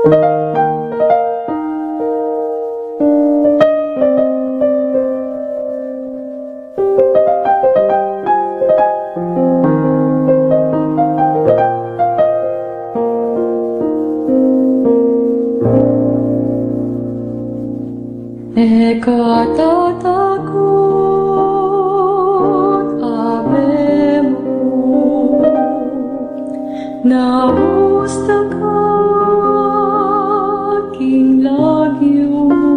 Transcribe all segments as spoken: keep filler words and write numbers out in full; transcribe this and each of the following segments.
E ka tatakut, Abe mu, na usta ka king lagyu mu,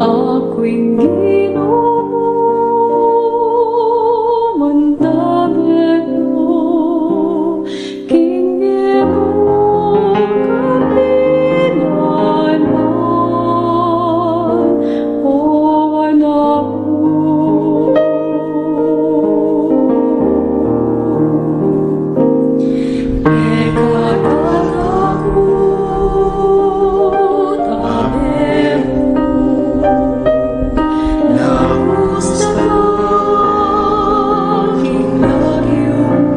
aku ing Ginu mu, mantabe ku king bie mu kapilan man, o anak ku. E ka tatakut, Abe mu, na usta ka king lagyu mu,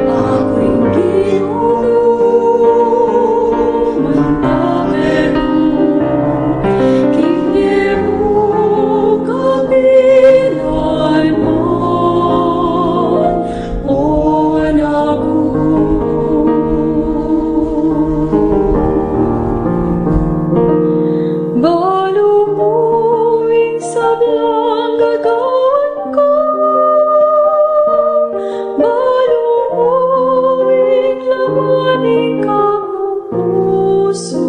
aku ing Ginu mu, mantabe ku king bie mu kapilan man, o anak ku. Balu mu ing sablang gagawan ku, balu mu ing laman ning kekong pusu.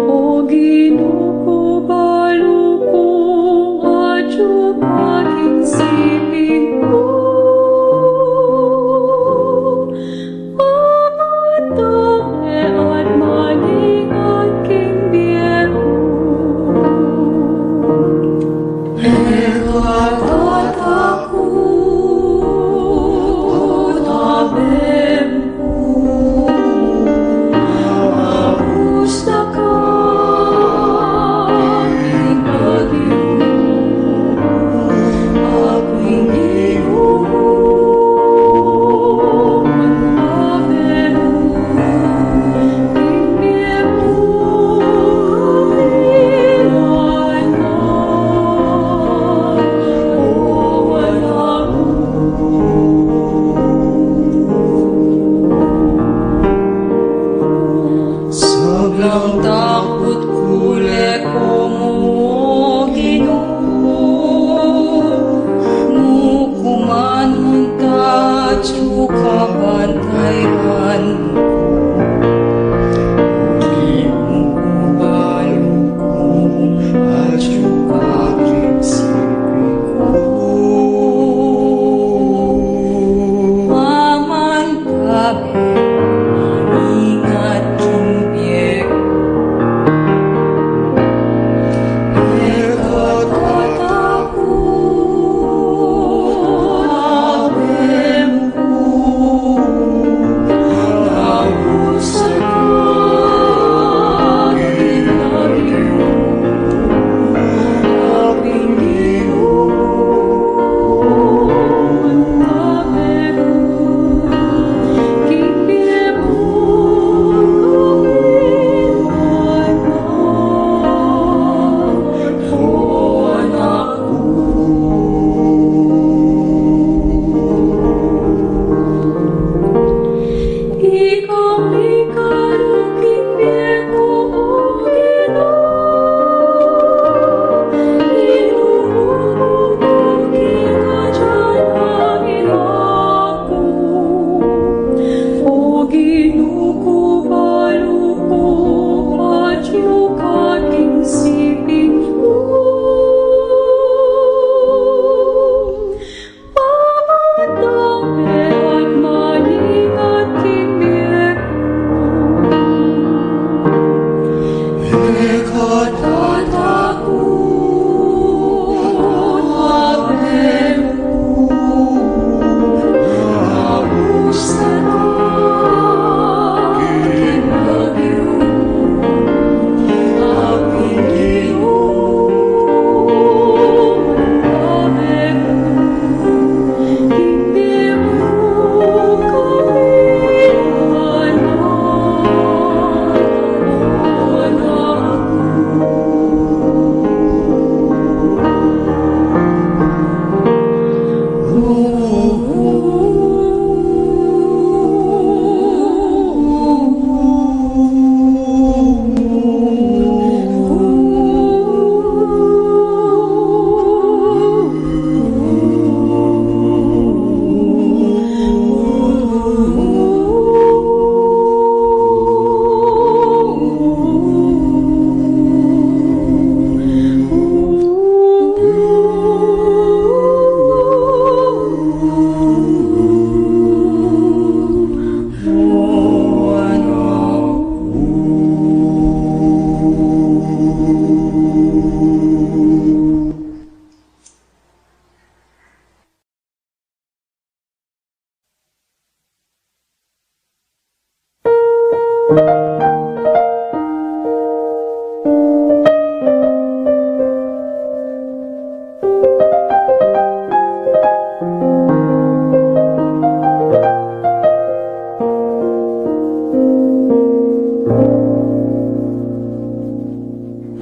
O Ginu ku, balu kung atiu ka king siping ku, mamantabe at maingat king bie ku. E ka tatakut, Abe mu, na usta ka king lagyu mu, aku ing Ginu mu, mantabe ku king bie mu kapilan man, o anak ku. Sablang takut ku le ko mu, o Ginu, nu ku man munta atiu ka bantayan ku. O Ginu ku, balu kung atiu ka king siping ku, mamantabe, maingat king bie ku. E ka tatakut, Abe mu, na usta ka king lagyu mu, aku ing Ginu mu, mantabe ku king bie mu kapilan man, o anak ku. Ika ing kalulu king bie ku, o Ginu, inuun mu ku king adwan a milakul. O Ginu ku, balu kung atiu ka king siping ku, mamantabe at maingat king bie ku. E ka tatakut, Abe mu, na usta ka king lagyu mu, aku ing Ginu mu, mantabe ku king bie mu kapilan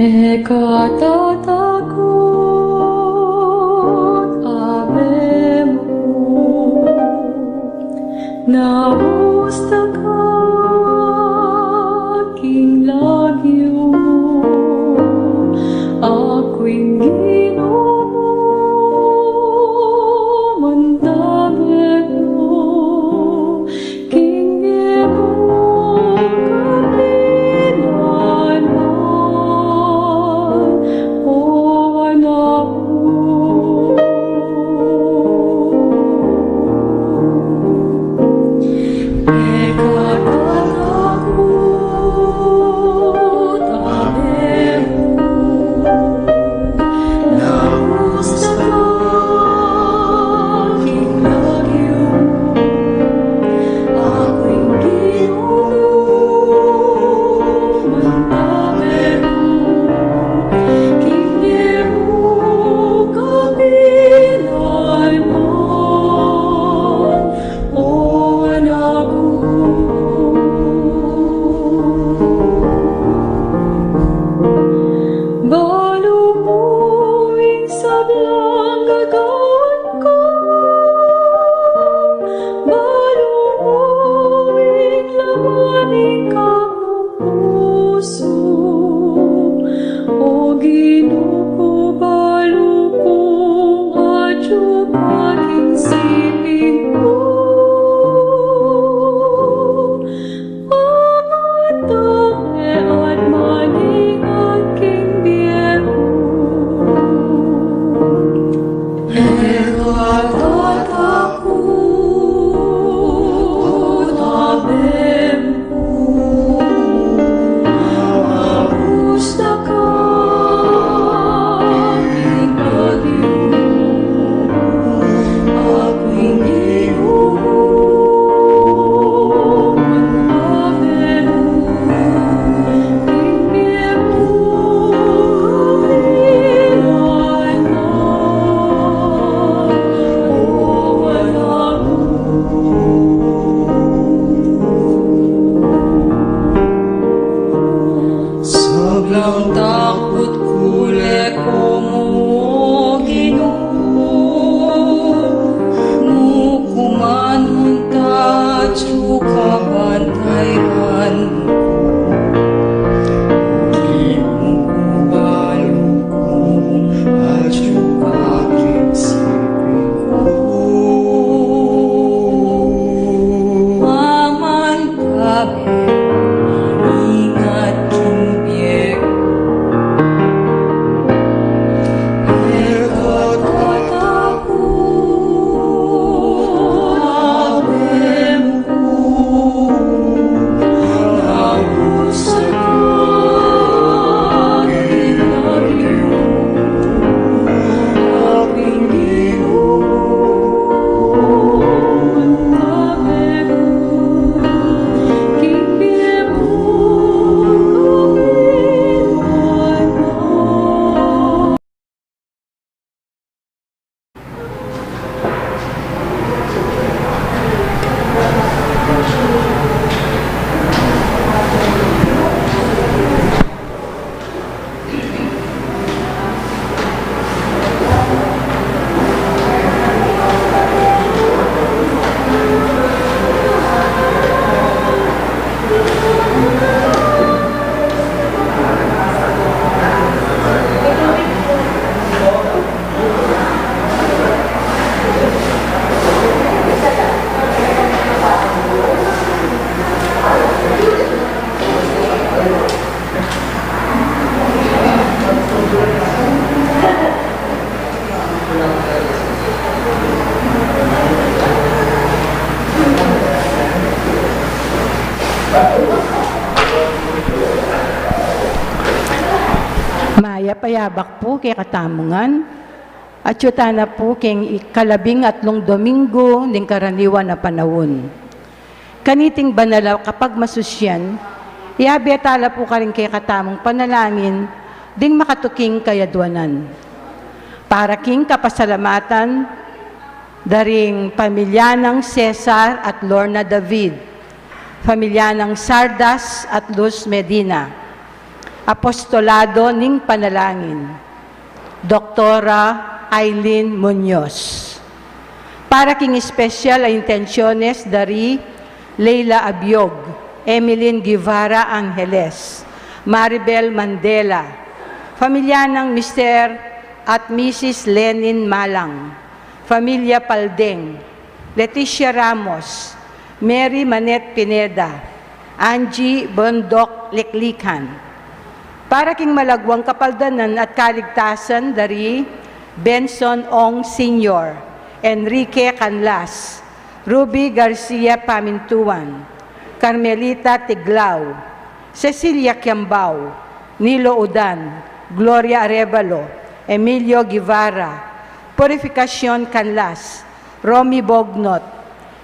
E ka tatakut, Abe mu, naustak ka king lagyu, aku ing Ginu mu, mantabe ku, king bie mu kapilan man, o anak ku. E ka tatakut, Abe mu, naustak ka king lagyu, aku ing Ginu mu, mantabe ku, king bie mu kapilan man, o anak ku. Balu mu ing sablang gagawan ku, balu mu ing laman ning kekang pusu. O Ginu ku, balu kung atyu ka king siping ku, mamantabe at maingat king bie ku. E ka tatakut, Abe mu, naustak ka king lagyu, aku ing Ginu mu, mantabe ku, king bie mu kapilan man, o anak ku. Sablang takut ku le ku mu, O Ginu, nu ku man munta atyu ka bantayan ku. O Ginu ku, balu kung atyu ka king siping ku, mamantabe, maingat king bie ku. E ka tatakut, Abe mu, naustak ka king lagyu, aku ing Ginu mu, mantabe ku, king bie mu kapilan man. Mayap a yabak pu kekatamu ngan. Atyu tana pu king ikalabing atlung Dominggu ning karaniwan a panaun. Kaniting banal a kapagmasusyan, iabe tala pu karing kekatamung panalangin ding makatuking kayadwanan. Para king kapasalamatan da ring pamilya nang Cesar at Lorna David, pamilya nang Sardas at Luz Medina, Apostolado ning Panalangin, Doktora Aileen Muñoz. Para king espesyal a intensyones dari Leila Abiog, Emeline Guevara Angeles, Maribel Mandela, familia nang Mister at Missus Lenin Malang, familia Paldeng, Leticia Ramos, Mary Manette Pineda, Angie Bondoc Liklikan. Para king malaguang kapaldanan at kaligtasan dari Benson Ong Senior, Enrique Canlas, Ruby Garcia Pamintuan, Carmelita Tiglao, Cecilia Kiambao, Nilo Udan, Gloria Arevalo, Emilio Guevara, Purificacion Canlas, Romy Bognot,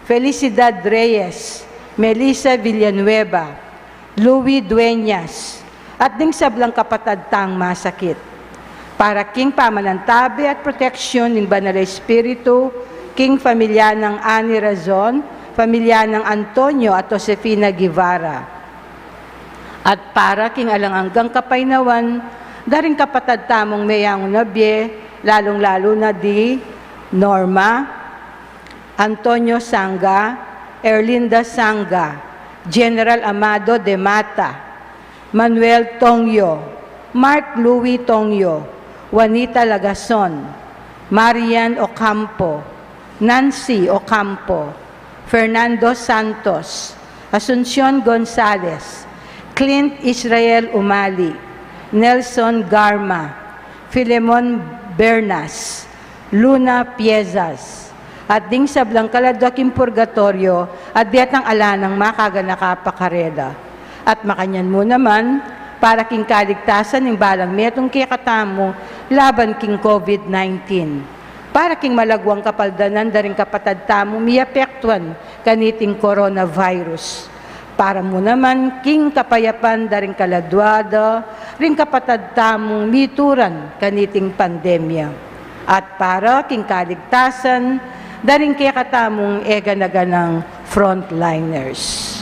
Felicidad Reyes, Melissa Villanueva, Louis Dueñas, at ding sablang kapatad tang masakit. Para king pamanantabe at proteksyon ning Banal a Espiritu, king familia nang Ani Razon, familia nang Antonio at Josefina Guevara. At para king alang anggang kapaynawan da ring kapatad tamung meyangu na bie, lalung-lalu na di Norma, Antonio Sanga, Erlinda Sanga, General Amado de Mata, Manuel Tongyo, Mark Louis Tongyo, Juanita Lagason, Marian Ocampo, Nancy Ocampo, Fernando Santos, Asuncion Gonzales, Clint Israel Umali, Nelson Garma, Filemon Bernas, Luna Piezas, at ding sablang kaladwa king purgatoryo, at detang ala nang makaganaka pa karela. At makanyan mu naman, para king kaligtasan ning balang metung kekatamu laban king COVID nineteen. Para king malaguang kapaldanan da ring kapatad tamung miapektuan kaniting coronavirus. Para mu naman king kapayapan da ring kaladwa da ring kapatad tamung mituran kaniting pandemya. At para king kaligtasan da ring kekatamung e gana-ganang frontliners.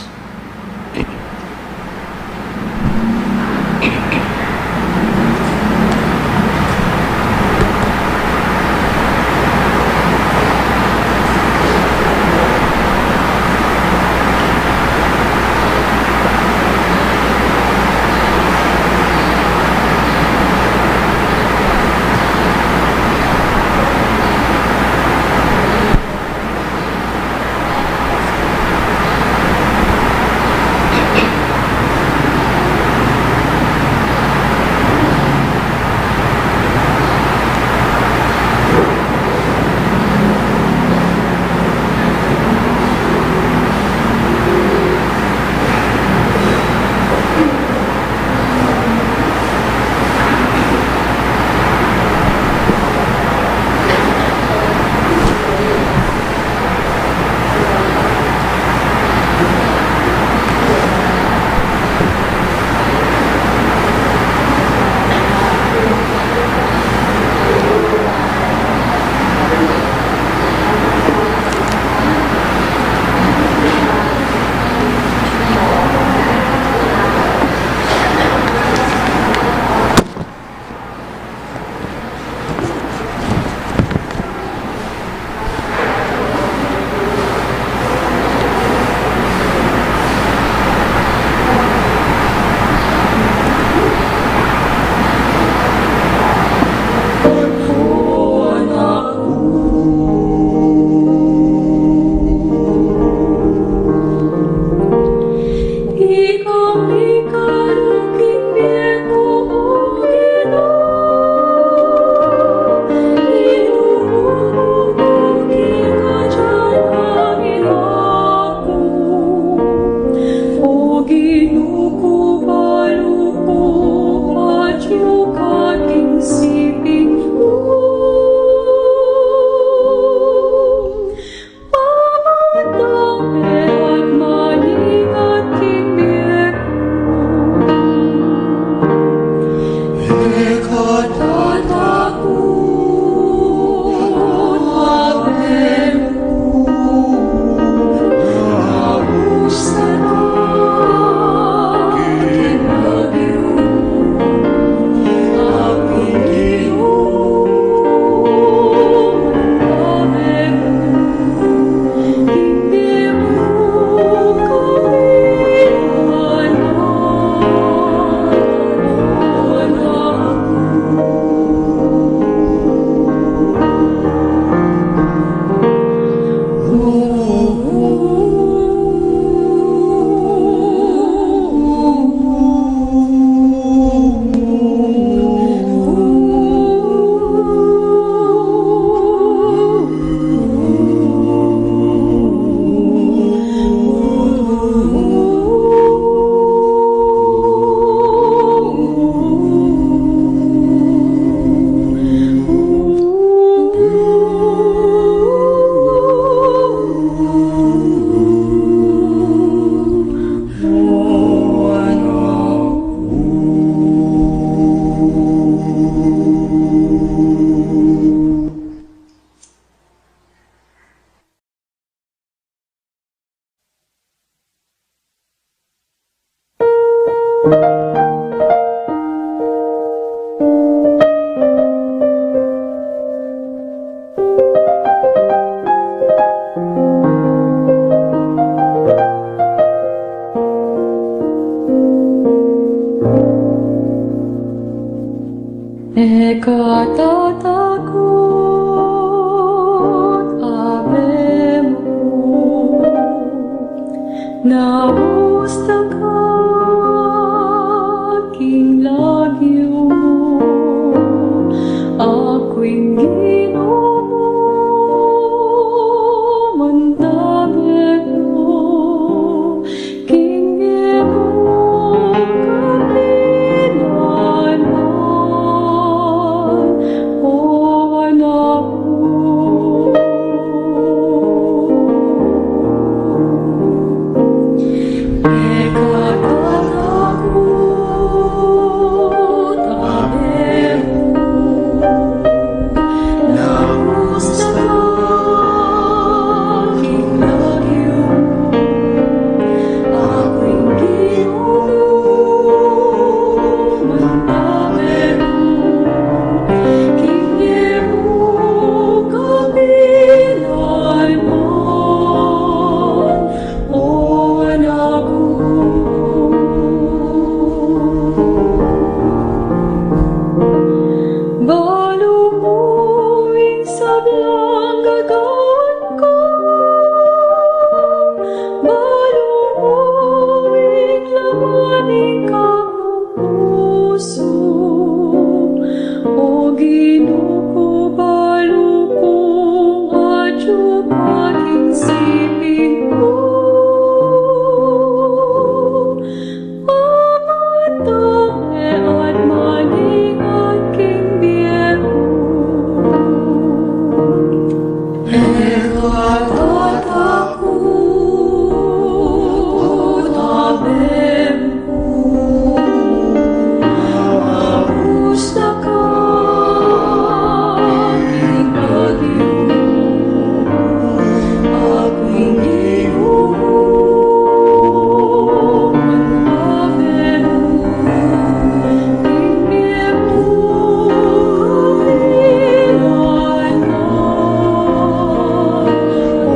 E ka tatakut, Abe mu, nabus da ka king lagyu, aku ing Ginu mu, mantabe ku, king bie mu kapilan man, o anak ku. E ka tatakut, Abe mu, nabus da ka king lagyu, aku ing Ginu mu, mantabe ku, king bie mu kapilan man, o anak ku. Balu mu ing sablang gagawan ku, balu mu ing laman ning kekang pusu. O Ginu ku, balu kung atiu ka king siping ku, mamantabe at maingat king bie ku. E ka tatakut, Abe mu, nabus da ka king lagyu, aku ing Ginu mu, mantabe ku, king bie mu kapilan man, o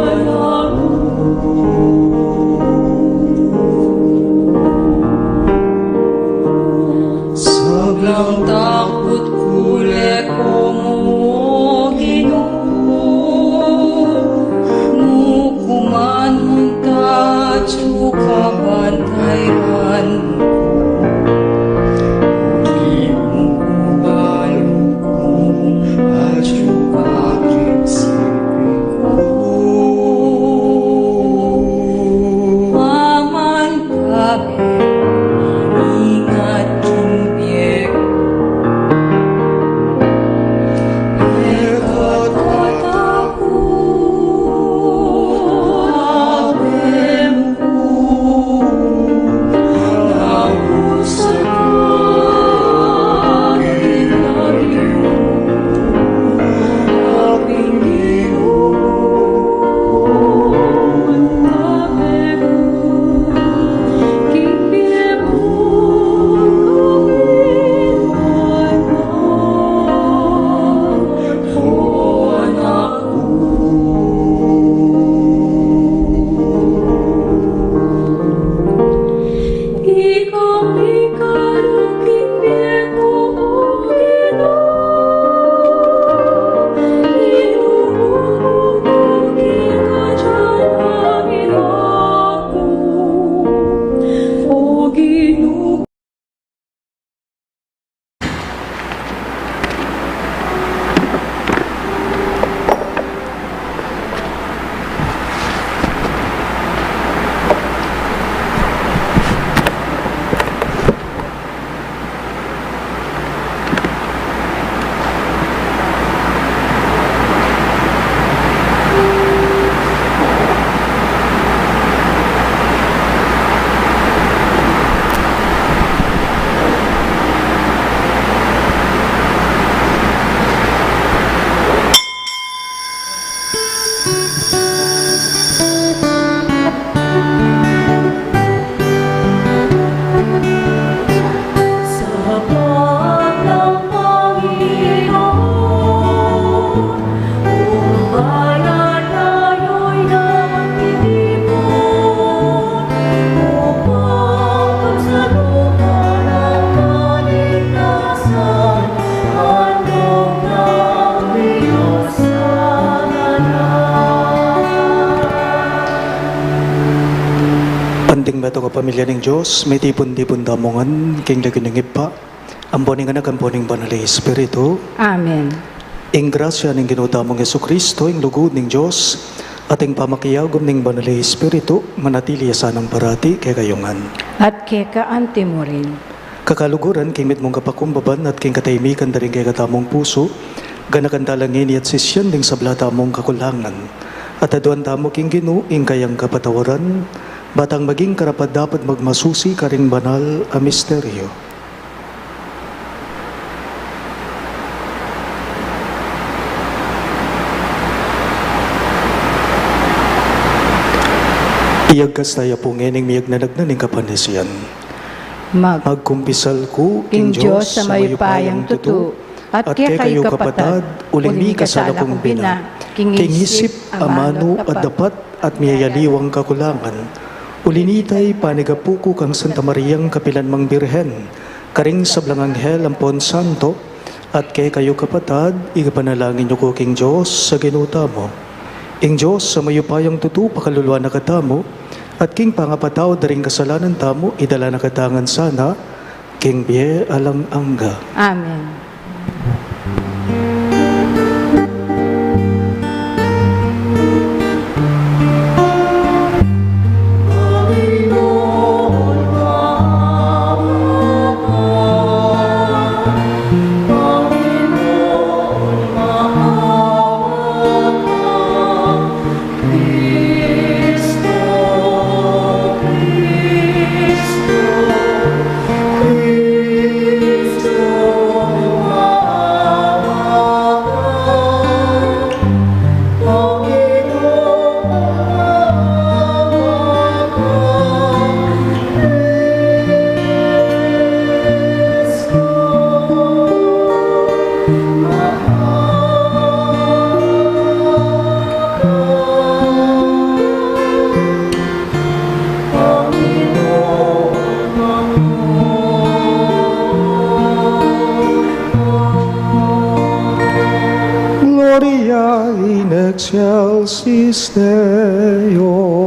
anak ku. Sablang takut ku leko mu, O Ginu, nu ku man munta atiu ka bantayan ku. O Ginu ku, balu kung atiu ka king siping ku, mamantabe, maingat king bie ku. Pamilya ning Dios, mitipun-tipun tamu ngan king lagyu ning Ibpa, ampo ning Anak, ampo ning Banal a Espiritu. Amen. Ing grasya ning Ginu tamung Jesucristo, ing lugud ning Dios, at ing pamakiagum ning Banal a Espiritu, manatili ya sanang parati kekayu ngan. At keka anti mu rin. Kakaluguran, king mitmung kapakumbaban at king katahimikan da ring kekatamung pusu, ganakan tala ngeni at sisian ding sabla tamung kakulangan. At aduan tamu king Ginu ing kayang kapatawaran, ba tang maging karapat-dapat magmasusi karing banal a misteryo. Iyagkas taya pu ngening miyagnanagnan ning kapanisian. Mag- Magkumpisal ku king Dios a mayupayang tutu, at kekayu kapatad, uling mikasala kung bina, king isip, amanu, at dapat, at miyayaliwang kakulangan. Uli nita, ipanigapu ku kang Santa Mariang kapilan mang Birhen, karing sablang anghel ampon santo, at kekayu kapatad, ipanalangin yu ku king Dios a Ginu tamu. Ing Dios a mayupayang tutu pakaluluan na katamu, at king pangapatawad da ring kasalanan tamu, idala na katamu ngan sana king bie alang angga. Amen. Gloria in excelsis Deo.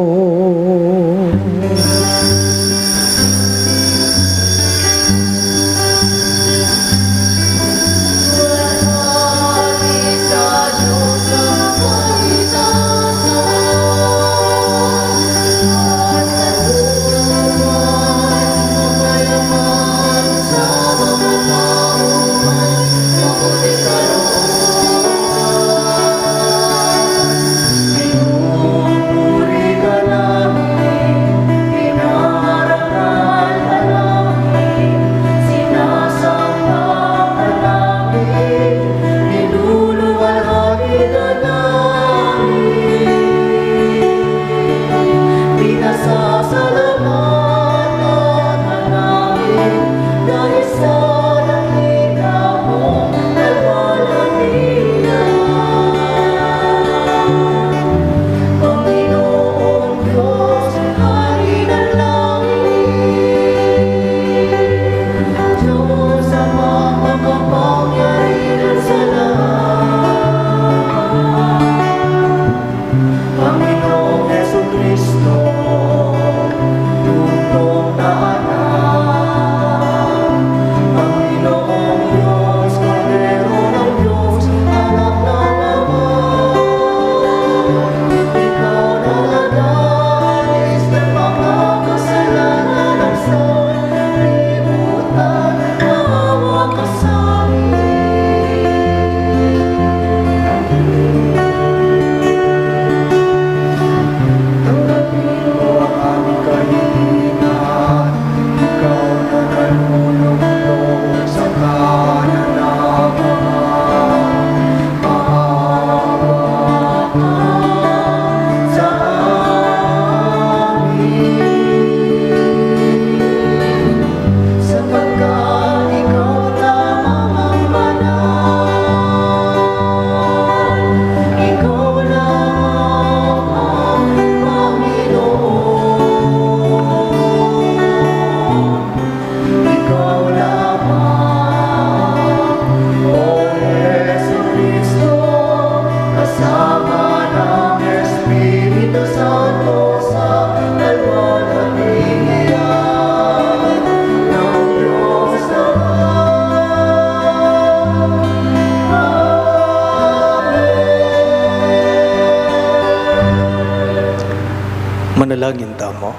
Langin tamu.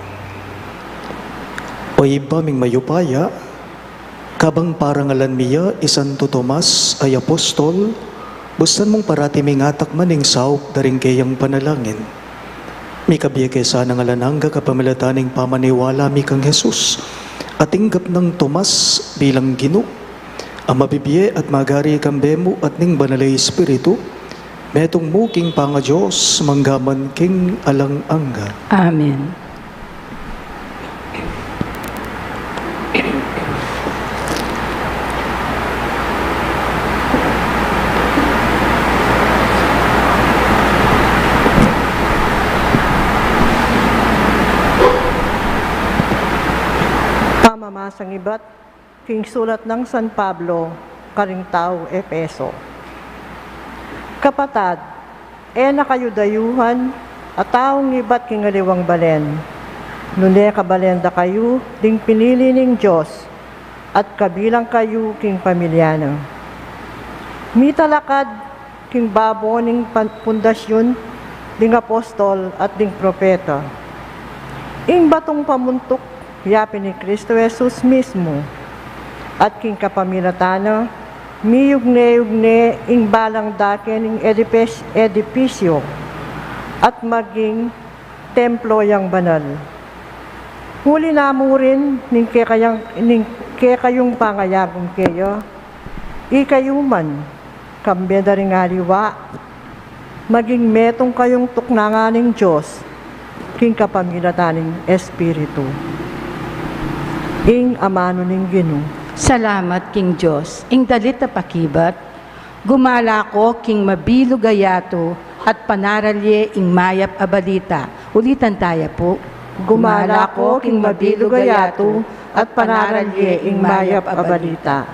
O Ibpa ming mayupaya, kabang parangalan mi ya i Santo Tomas a apostol, bustan mung parati ming atakman ing saup da ring keyang panalangin. Mikabie ke sana ngan alang angga kapamilatan ning pamaniwala mi kang Jesus, a tinggap nang Tomas bilang Ginu, a mabibie at magari kambe mu at ning Banal a Espiritu, metung mu king pangaDios, mangga man king alang angga. Amen. Pamamasang ibat king sulat nang San Pablo karing taga Efeso. Kapatad, e na kayu dayuhan a taung ibat king aliwang balen, nune kabalen da kayu ding pinili ning Dios at kabilang kayu king pamilya na. Mitalakad king babo ning pan-, pundasyun ding apostol at ding propeta. Ing batung pamuntuk, yapin i Kristo Jesus mismu, at king kapamilatan na, miyugne-yugne ing balang dake ning edipis-, edipisyu, at maging templo yang banal. Uli na mu rin ning kekayang, ning kekayung pangayagum keya, ikayu man, kambe da ring aliwa, maging metung kayung tuknangan ning Dios, king kapamilatan ning Espiritu. Ing amanu ning Ginu. Salamat king Dios. Ing dalit a pakibat, gumala ko king mabilug a yatu at panaral ye ing mayap a balita. Ulitan taya pu. Gumala ko king mabilug a yatu at panaral ye ing mayap a balita.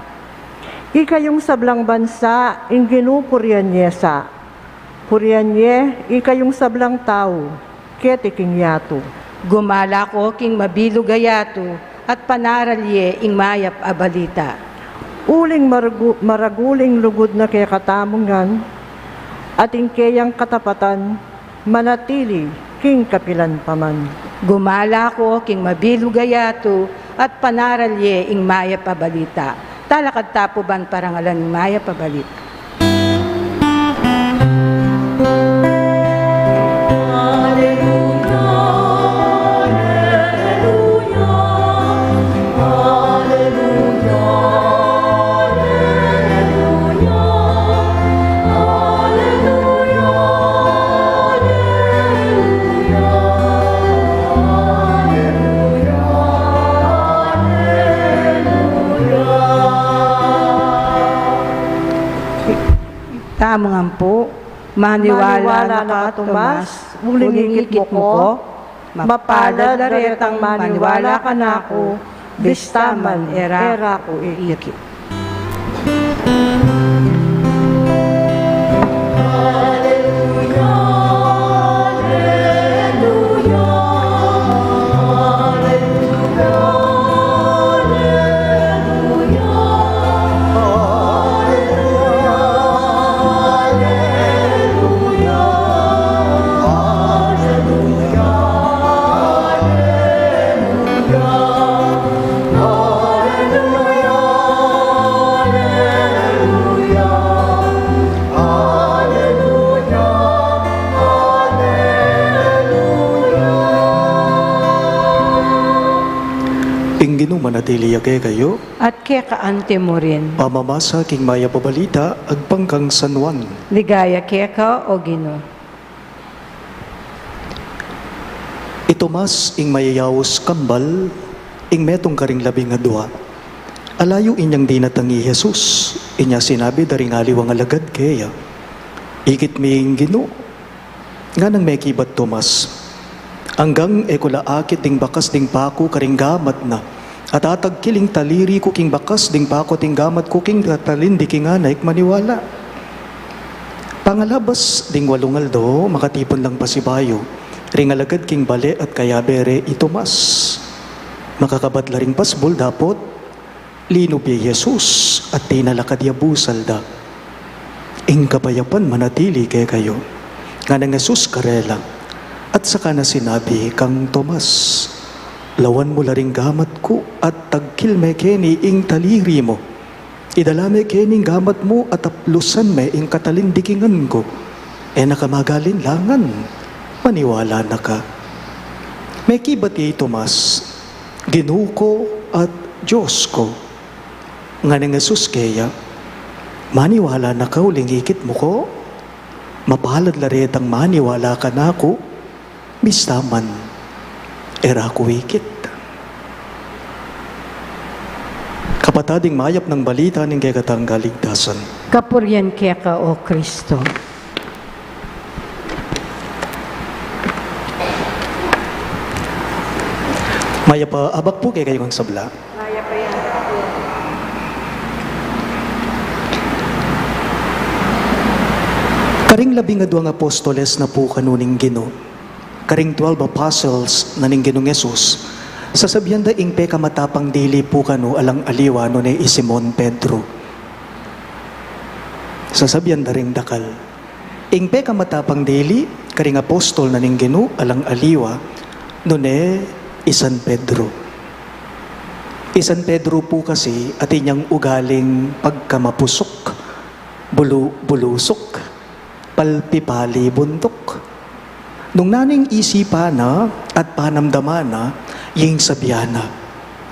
Ikayung sablang bansa, ing Ginu purian ye sa. Purian ye, ikayung sablang tau, keti king yatu. Gumala ko king mabilug a yatu, at panaral ye ing mayap a balita. Uling maragu-, maragul ing lugud na kekatamu ngan, at ing keyang katapatan, manatili king kapilan pa man. Gumala ko king mabilug a yatu at panaral ye ing mayap a balita. Talakad ta pu ban parangalan ing mayap a balita. Tamu ngan pu, maniwala na ka, Tomas, uling ikit mu ko, mapalad la retang maniwala kanaku, bista man e ra ku ikit. Ing Ginu manatili ya kekayu. At keka anti mu rin. Pamamasa king mayap a balita agpang kang San Juan. Ligaya keka, o Ginu. I Tomas ing mayayaus kambal, ing metung karing labing adua. Alayu inyang dinatang i Jesus, inya sinabi da ring aliwang alagad keya, "Ikit mi ing Ginu." Nganang mekibat Tomas, "Anggang e ku la akit ding bakas ding paku karing gamat na, at atagkil ing taliri ku king bakas ding paku at ing gamat ku king tatalin, di king ngana ik maniwala." Pangalabas ding walung aldo, makatipun lang pasibayu ring alagad king bale at kayabe re i Tomas. Makakabat la ring pasbul dapot linub ya i Jesus at tinalakad ya busal da. "Ing kapayapan manatili kekayu." Nganang Jesus karela, At saka na sinabi kang Tomas, "Lawan mu la ring gamat ku at tagkil me keni ing taliri mu. Idala me keni ing gamat mu at aplusan me ing katalindikingan ku. E na ka magalinlangan, maniwala na ka." Mekibat ya i Tomas, "Ginu ku at Dios ku." Ngana nang Jesus keya, "Maniwala na ka uling ikit mu ko? Mapalad la retang maniwala kanaku, bista man e ra ku ikit." Kapatad, ing mayap nang balita ning kekatang kaligtasan. Kapurian keka, O Kristo. Mayap a abak pu kekayu ngan sabla. Karing labing aduang apostoles na pu kanu ning Ginu, karing twelve apostles na ning Ginung Jesus, sasabian da ing pekamatapang dili pu kanu alang aliwa nune i Simon Pedro. Sasabian da ring dakal. Ing pekamatapang dili karing apostol na ning Ginu alang aliwa nune i San Pedro. I San Pedro pu kasi atin yang ugaling pagkamapusuk, bulu-, bulusuk, palpipali buntuk. Nung nanu ing isipan na at panamdaman na, ing sabian na,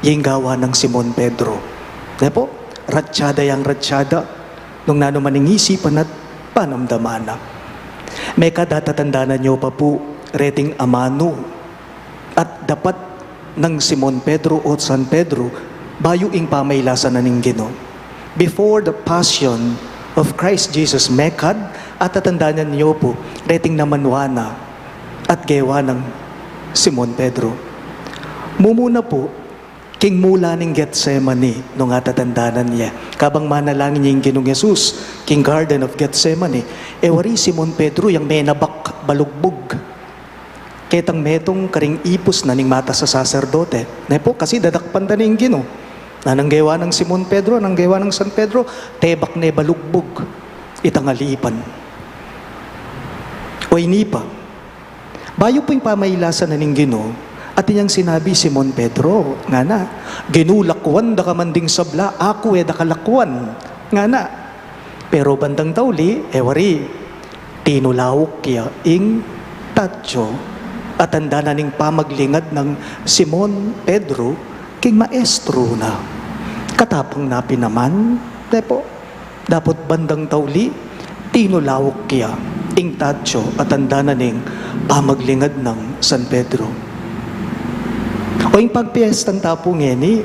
ing gawa nang Simon Pedro. Ne pu, ratsada yang ratsada. Nung nanu man ing isipan at panamdaman na. Mekad atatandanan yu pa pu reting amanu at dapat nang Simon Pedro o San Pedro bayu ing pamailasan na ning Ginu. Before the passion of Christ Jesus, mekad atatandanan yu pu reting namanwa na at gewa nang Simon Pedro. Mumuna pu, king mula ning Getsemani, nung atatandanan ye. Kabang manalangin ya ing Ginung Jesus king Garden of Gethsemane, e wari Simon Pedro yang menabak balugbug. Ketang metung karing ipus na ning matas a saserdote. Ne pu, kasi dadakpan da ne ing Ginu. Nanung gewa nang Simon Pedro, nanung gewa nang San Pedro, tebak ne balugbug itang alipan. O ini pa, bayu pu ing pamailasan na ning Ginu, atin yang sinabi i Simon Pedro, ngana, "Ginu, lakwan da ka man ding sabla, aku e da ka lakwan," ngana. Pero bandang tauli, e wari, tinulauk ya ing tatsu, a tanda na ning pamaglingad nang Simon Pedro king maestro na. Katapang na pin naman, ne pu, dapot bandang tauli, tinulauk ya ing tatsu a tanda na ning pamaglingad nang San Pedro. O ing pagpiestan ta pu ngeni,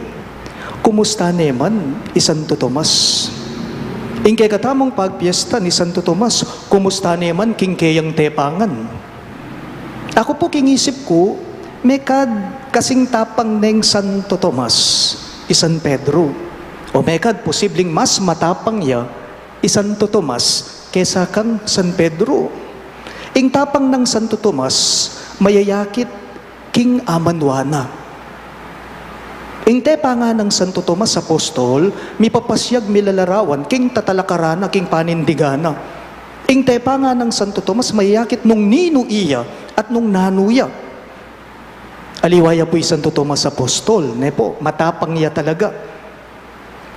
kumusta ne man i Santo Tomas? Ing kekatamung pagpiesta ni Santo Tomas, kumusta ne man king keyang tepangan? Aku pu king isip ku, mekad kasing tapang neng Santo Tomas i San Pedro. O mekad posibleng mas matapang ya i Santo Tomas kesa kang San Pedro. Ing tapang nang Santo Tomas, mayayakit king amanwa na. Ing tepangan nang Santo Tomas Apostol, mipapasiag milalarawan king tatalakaran na king panindigan na. Ing tepangan nang Santo Tomas mayayakit nung ninu iya at nung nanu ya. Aliwa ya pu i Santo Tomas Apostol, ne pu, matapang ya talaga.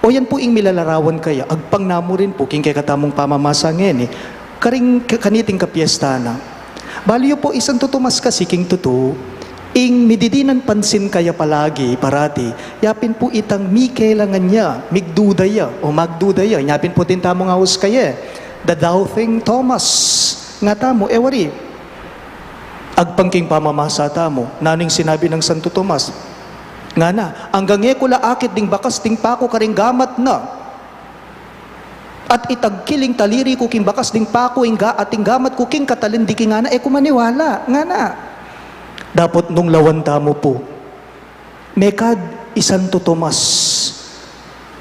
O yan pu ing milalarawan kaya, agpang na mu rin pu king kekatamung pamamasa ngeni, karing ka-, kaniting kapiesta na. Balu yu pu i Santo Tomas kasi king tutu, ing mididinan pansin kaya palagi, parati, yapin pu itang mikelangan ya, migduda ya, o magduda ya, yapin pu atin tamung aus kaya, the doubting Thomas, nga tamu, e wari. Agpang king pamamasa tamu, nanu ing sinabi nang Santo Tomas? Ngana, anggang e ku la akit ding bakas ding paku karing gamat na, at itagkil ing taliri ku king bakas ding paku ing ga-, at ing gamat ku king katalindikingan na, e ku maniwala, ngana. Dapot nung lawan tamu pu, mekad i Santo Tomas,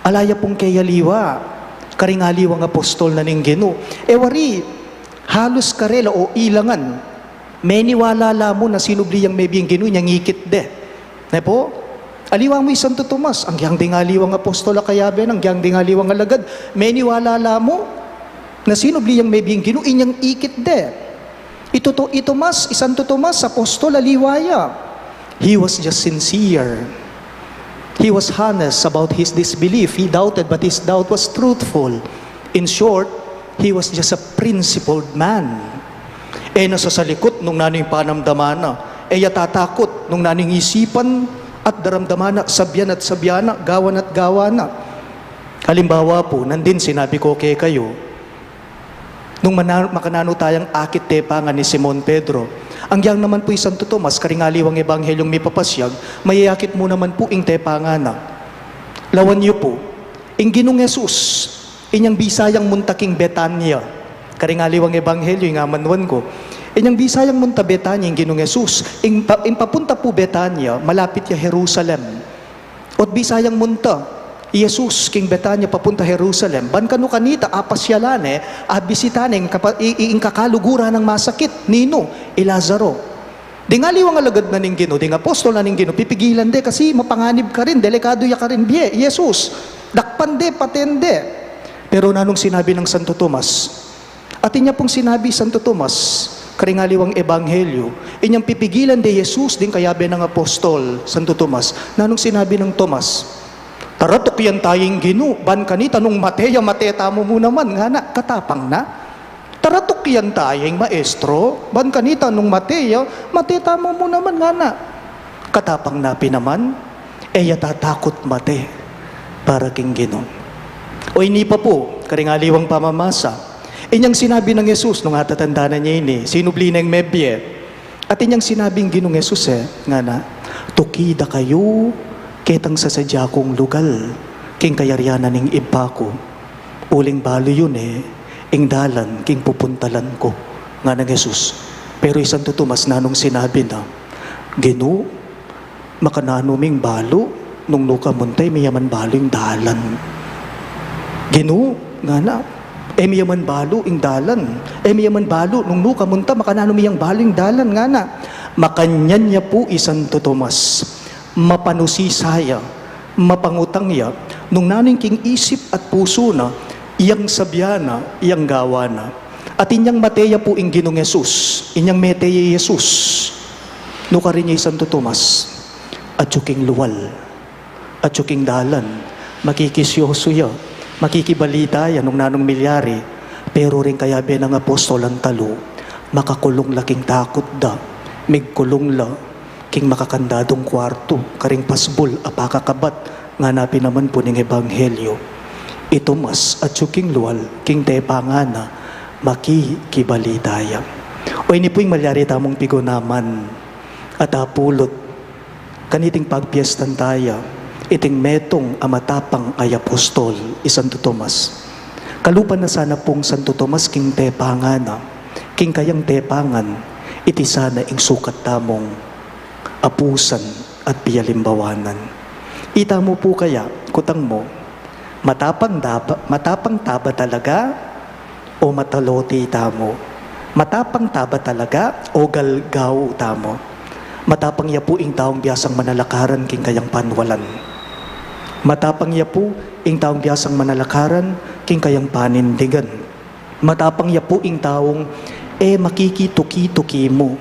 ala ya pung keyaliwa karing aliwang apostol na ning Ginu. E wari, halus karela o ilangan, meniwala la mu na sinubli yang mebie ing Ginu, inyang ikit de. Ne pu? Aliwa mu i Santo Tomas, agyang ding aliwang apostol a kayabe na, agyang ding aliwang alagad, meniwala la mu na sinubli yang mebie ing Ginu, inyang ikit de. Ito to, i Tomas, i Santo Tomas, apostol, aliwa ya. He was just sincere. He was honest about his disbelief. He doubted, but his doubt was truthful. In short, he was just a principled man. E na sasalikut nung nanu ing panamdaman na. E ya tatakut nung nanu ing isipan at daramdaman na, sabyan at sabyan na, gawan at gawan na. Halimbawa pu, nandin sinabi ko kekayu, nung mana-, makananu tayang akit tepangan ni Simon Pedro. Agyang naman pu i Santo Tomas, karing aliwang ebanghelyung mipapasyag, mayayakit mu naman pu ing tepangan na. Lawan yu pu, ing Ginung Jesus, inyang bisa yang munta king Betania. Karing aliwang ebanghelyu, ing amanuan ku. Inyang bisa yang munta Betania ing Ginung Jesus. Ing pa-, ing papunta pu Betania, malapit ya Jerusalem. O't bisa yang munta i Jesus king Betania papunta Jerusalem, ban kanu kanita apasyalan ne, abisitan ne ing kapa-, i-, i-, ing kakaluguran nang masakit, ninu, i Lazaro. Ding aliwang alagad na ning Ginu, ding apostol na ning Ginu, pipigilan de kasi mapanganib karin, delikadu ya karin bie i Jesus. Dakpan de, paten de. Pero nanung sinabi nang Santo Tomas? Atin ya pung sinabi Santo Tomas, karing aliwang ebanghelyu, inyang pipigilan de Jesus ding kayabe nang apostol, Santo Tomas. Nanung sinabi nang Tomas? Tara, tukian taya ing Ginu, ban kanita nung mate ya, mate tamu mu naman, ngana, katapang na. Tara, tukian taya ing Maestro, ban kanita nung mate ya, mate tamu mu naman, ngana. Katapang na pin naman, e ya tatakut mate para king Ginu. O ini pa pu, karing aliwang pamamasa, inyang sinabi nang Jesus nung atatandanan ya ini, sinubli neng mebie. Atin yang sinabing Ginung Jesus, e, ngana, tuki da kayu ketang sasadya kung lugal king kayarian na ning Ibpa ku. Uling balu yu ne ing dalan king pupuntalan ku, nganang Jesus. Pero i Santo Tomas nanung sinabi na, Ginu, makananu ming balu nung nuka munta e mi ya man balu ing dalan. Ginu, ngana, e mi ya man balu ing dalan. E mi ya man balu nung nuka munta, makananu mi yang balu ing dalan, ngana. Makanyan ya pu i Santo Tomas, mapanusisa ya, mapangutang ya nung nanu ing king isip at pusu na, yang sabyan na, yang gawan na. Atin yang mate ya pu ing Ginung Jesus, inyang mete ya i Jesus. Nukarin ya i Santo Tomas? Atyu king lual, atyu king dalan, makikisyosu ya, makikibalita ya nung nanung milyari. Pero ring kayabe nang apostol, ang talu, makakulung la king takut da, migkulung la king makakandadung kuartu, karing pasbul a pakakabat, ngana pin naman pu ning ebanghelyu. I Tomas atyu king lual, king tepangan na, makikibalita ya. O ini pu ing malyari tamung pigunaman at apulut kaniting pagpiestan taya iting metung a matapang a apostol, i Santo Tomas. Kalupa na sana pung Santo Tomas king tepangan na, king kayang tepangan, iti sana ing sukat tamung apusan at pialimbawanan. Ita mu pu kaya, kutang mu, matapang da ba, matapang ta ba talaga o mataloti tamu? Matapang ta ba talaga o galgau tamu? Matapang ya pu ing taung biasang manalakaran king kayang panwalan. Matapang ya pu ing taung biasang manalakaran king kayang panindigan. Matapang ya pu ing taung e makikituki-tuki mu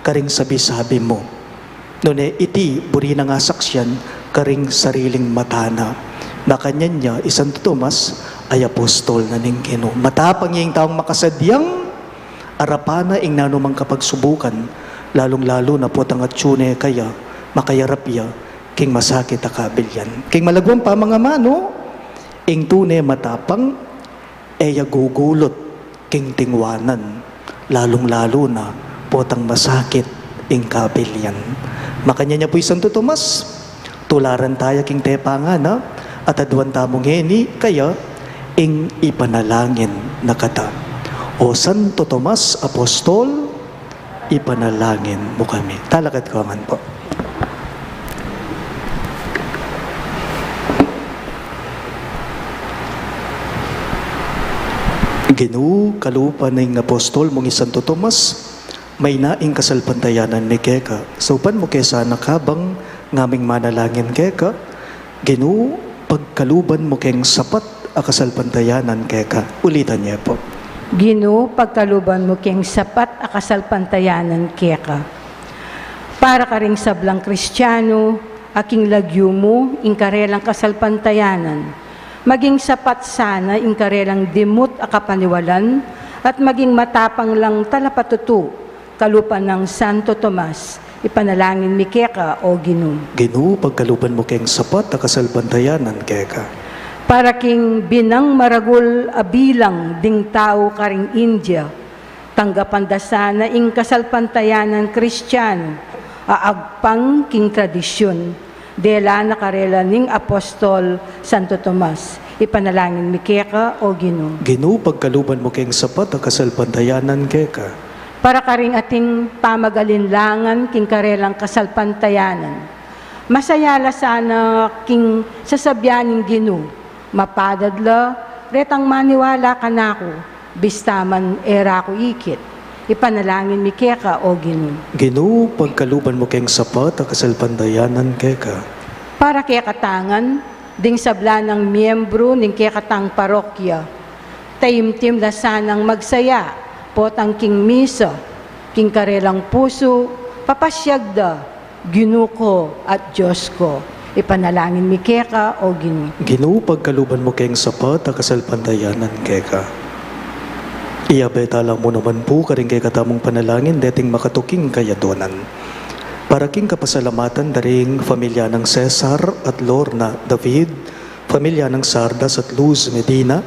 karing sabi-sabi mu. Nune iti buri na ngang saksian karing sariling mata na. Makanyan ya i Santo Tomas a apostol na ning Ginu. Matapang ya ing taung makasadyang arapan na ing nanumang kapagsubukan, lalung-lalu na potang atyu ne kaya makayarap ya king masakit a kabilyan. King malagwang pamangamanu, ing tune matapang e ya gugulut king tingwanan, lalung-lalu na potang masakit ing kabilyan. Makanyan ya pu i Santo Tomas, tularan taya king tepangan na, at aduan tamu ngeni kaya ing ipanalangin na kata. O Santo Tomas Apostol, ipanalangin mu kami. Talakad ko ngan pu. Ginu, kalupa ning apostol mung i Santo Tomas, maina ing kasalpantayanan mi keka. Saupan mu ke sana kabang ngaming manalangin keka. Ginu, pagkaluban mu keng sapat a kasalpantayanan keka. Ulitan ye pu. Ginu, pagkaluban mu keng sapat a kasalpantayanan keka. Para karing sablang Kristianu, a king lagyu mu ing karelang kasalpantayanan, maging sapat sana ing karelang dimut a kapaniwalan, at maging matapang lang talapatutu, kalupa nang Santo Tomas. Ipanalangin mi keka, O Ginu. Ginu, pagkaluban mu keng sapat a kasalpantayanan keka. Para king binang maragul a bilang ding tau karing India, tanggapan da sana ing kasalpantayanan Kristianu a agpang king tradisyun, dela na karela ning apostol Santo Tomas. Ipanalangin mi keka, O Ginu. Ginu, pagkaluban mu keng sapat a kasalpantayanan keka. Para karing ating pamagalinlangan king karelang kasalpantayanan, masaya la sana king sasabian ning Ginu, mapadad la retang maniwala kanaku, bista man e ra ku ikit. Ipanalangin mi keka, O Ginu. Ginu, pagkaluban mu keng sapat a kasalpantayanan keka. Para kekatangan, ding sabla nang miyembru ning kekatang parokya, taimtim la sanang magsaya potang king misa, king karelang pusu, papasyag da, Ginu ku at Dios ku. Ipanalangin mi keka, O Ginu. Ginu, pagkaluban mu keng sapat a kasalpantayanan keka. Iyabe tala mu naman pu karing kekatamung panalangin deting makatuking kayaduanan. Para king kapasalamatan da ring familia nang Cesar at Lorna David, familia nang Sardas at Luz Medina,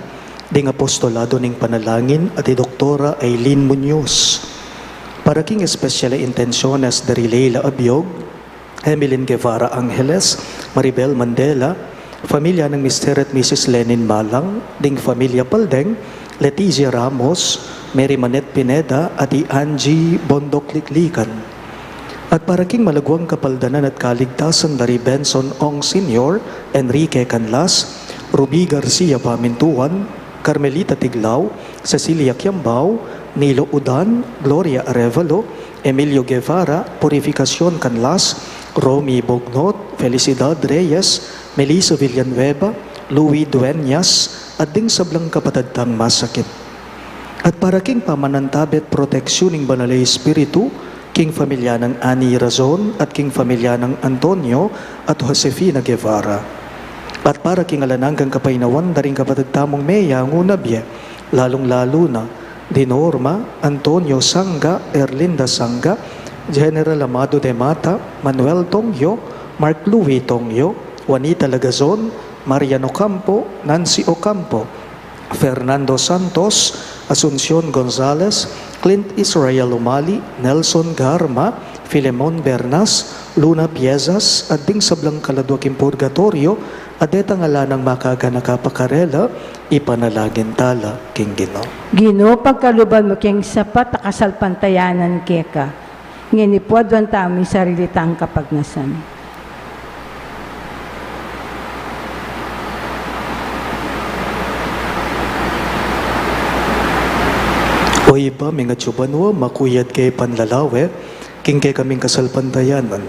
ding apostolado ning panalangin at i Doktora Aileen Muñoz. Para king espesyal a intensyones da ri Leila Abiog, Emilyn Guevara Angeles, Maribel Mandela, familia nang Mister at Missus Lenin Malang, ding familia Paldeng, Letizia Ramos, Mary Manette Pineda, at i Angie Bondoc Liklikan. At para king malaguang kapaldanan at kaligtasan da ri Benson Ong Senior, Enrique Canlas, Ruby Garcia Pamintuan, Carmelita Tiglao, Cecilia Kiambao, Nilo Udan, Gloria Arevalo, Emilio Guevara, Purificacion Canlas, Romy Bognot, Felicidad Reyes, Melissa Villanueva, Louis Dueñas, at ding sablang kapatad tang masakit. At para king pamanantabe at proteksyon ning Banal a Espiritu, king familia nang Annie Razon at king familia nang Antonio at Josefina Guevara. At para king alang anggang kapaynawan da ring kapatad tamung meyangu na bie, lalung-lalu na di Norma, Antonio Sanga, Erlinda Sanga, General Amado de Mata, Manuel Tongyo, Mark Louis Tongyo, Juanita Lagazon, Marian Ocampo, Nancy Ocampo, Fernando Santos, Asuncion Gonzales, Clint Israel Umali, Nelson Garma, Filemon Bernas, Luna Piezas, at ding sablang kaladua king purgatoryo, at detang ala nang makaganaka pa karela, ipanalangin tala king Ginu. Ginu, pagkaluban mu king sapat a kasalpantayanan keka. Ngeni pu aduan tamu ing sarili tang kapagnasan. O Ibpa ming atsu banua, makuyad ke panlalawe king kekaming kasalpantayanan.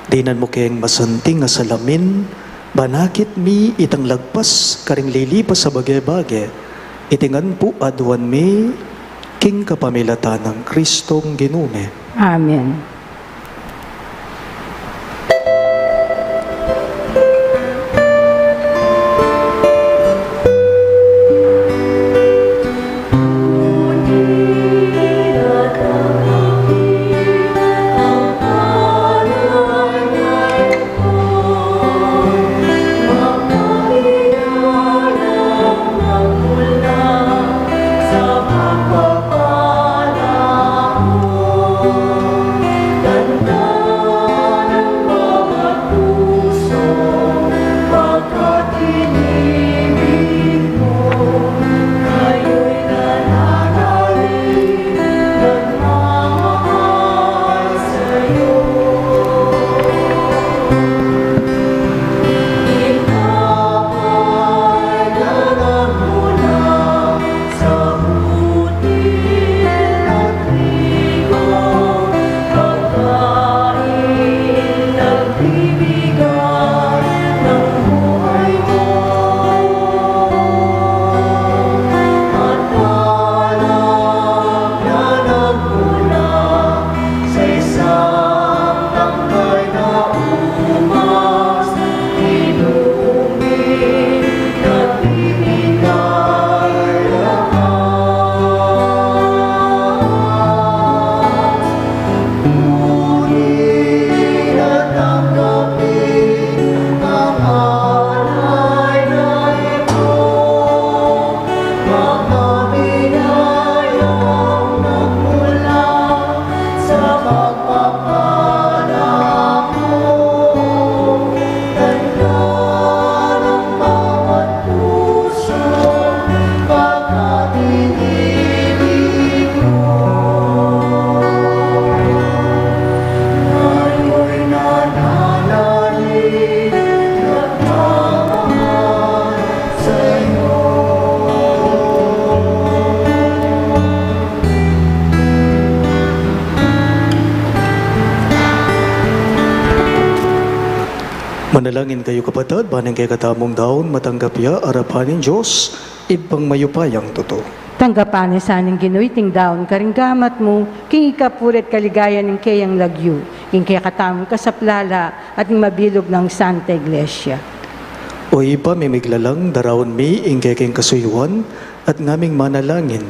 Dinan mu keng masanting a salamin, banakit mi itang lagpas karing lilipas a bage-bage. Iti ngan pu aduan mi king kapamilatan nang Kristong Ginu mi. Amen. Manalangin kayu, kapatad, ban ing kekatamung daun matanggap ya arapan ning Dios, Ibpang mayupayang tutu. Tanggapan na sa ning Ginu iting daun karing gamat mu, king ikapuri at kaligayan ning keyang lagyu, king kekatamung kasaplalan, at ning mabilug nang Santa Iglesia. O Ibpa ming miglalang, daraun mi ing kekeng kasuyuan, at ngaming manalangin.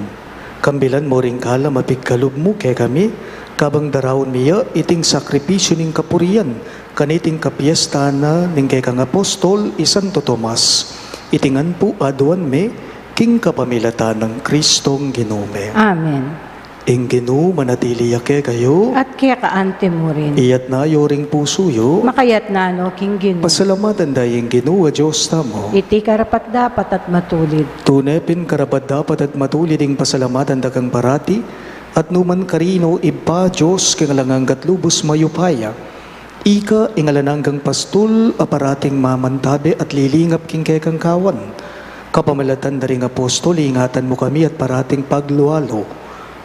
Kambilan mu ring kalam a pigkalub mu kekami, kabang daraun mi ya iting sakripisyu ning kapurian, kaniting kapiestan na ning kekang apostol i Santo Tomas. Iti ngan pu aduan mi, king kapamilatan nang Kristong Ginu mi. Amen. Ing Ginu manatili ya kekayu. At keka anti mu rin. Iyatas yu ring pusu yu. Makayatas no king Ginu. Pasalamatan da ing Ginu a Dios tamu. Iti karapat-dapat at matulid. Tune pin karapat-dapat at matulid ing pasalamatan da kang parati, at nukarin man, Ibpa, Dios king alang angga at lubus mayupaya. Ika ing alang anggang pastul a parating mamantabe at lilingap king kekang kawan. Kapamilatan da ring apostol, ingatan mu kami at parating paglualu.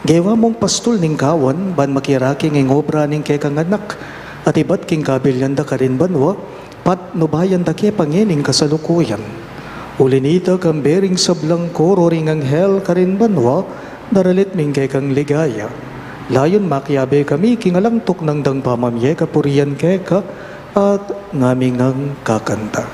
Gewa mung pastul ning kawan, ban makirake king obra ning kekang anak, at ibat king kabilian da karin banua, patnubayan da ke pa ngening kasalukuyan. Uli na nita, kambe ring sablang koro ring anghel karin banua, daralit mi ing kekang ligaya. Layun makiabe kami king alang tuknang dang pamamie kapurian keka, at ngaming kakanta.